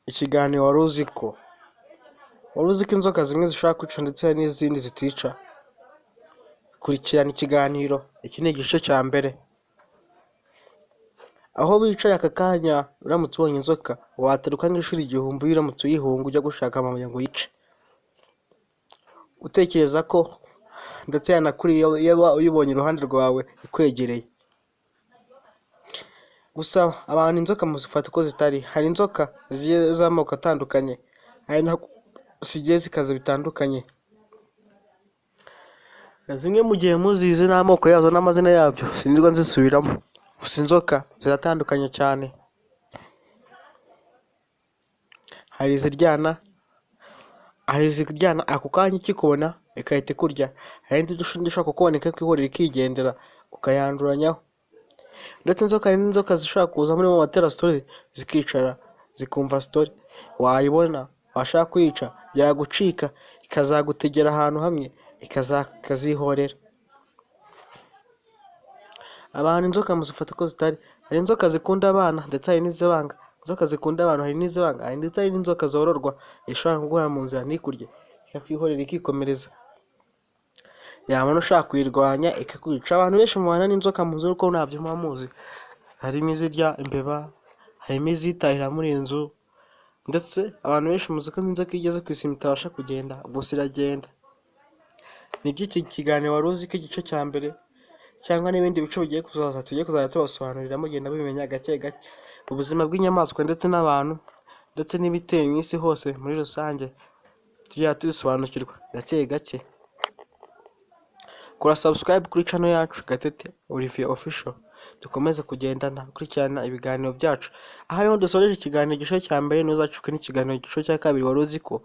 Ikiganiro wari uzi ko? Wari uzi ko inzoka zimwe zishobora kwica ndetse hari n'izindi zitica? Kurikirana ikiganiro, iki ni igice cya mbere. Aho wicaye aka kanya uramutse ubonye inzoka wataruka nk'inshuro igihumbi uramutse uyihunga ujya gushaka amabuye ngo uyice. Utekereza ko ndetse yanakuriye iyo uyibonye iruhande rwawe ikwegereye. Gusa abantu inzoka muzifata uko zitari, hari inzoka zigiye z'amoko atandukanye, hari zigiye zikaze bitandukanye. Zimwe mu gihe muzizi n'amoko yazo n'amazina yabyo sinirwa nzisubiramo. Gusa inzoka ziratandukanye cyane. Hari iziryana, hari iziryana ako kanya ikikubona igahita ikurya, hari indi ishobora kukubona ikakwihorera ikigendera ukayanduranyaho. Ndetse inzoka hari n'inzoka zishobora kuza muri mu batera story zikicara zikumva story, wayibona washaka kuyica yagucika ikazagutegera ahantu hamwe ikazihorera. Abantu inzoka muzifata uko zitari, hari inzoka zikunda abana ndetse hari n'izibanga, inzoka zikunda abantu hari n'izibanga, ndetse hari n'inzoka zororwa ishobora kuguhora mu nzira ntikurye ikakwihorera ikikomereza. Yabona ushaka kuyirwanya ikakwica. Abantu benshi mubana n'inzoka mu nzu ariko ntabyo muba muzi. Harimo izirya imbeba, harimo izitahira muri iyi nzu, ndetse abantu benshi muzi ko inzoka iyo igeze ku isima itabasha kugenda, gusa iragenda. Nibyo iki kiganiro wari uzi ko igice cya mbere cyangwa n'ibindi bice bigiye kuzaza tugiye kuzajya tubasobanurira mugenda mubimenya gake gake. Ubuzima bw'inyamaswa ndetse n'abantu ndetse n'ibiteye mu isi hose muri rusange tujya tubisobanukirwa gake gake. Kora subscribe kuri channel yacu Gatete Olivier Official, dukomeze kugendana gukurikirana ibiganiro byacu. Aha niho dusoreje ikiganiro igice cya mbere, ntuzacikwe n'ikiganiro igice cya kabiri wari uzi ko.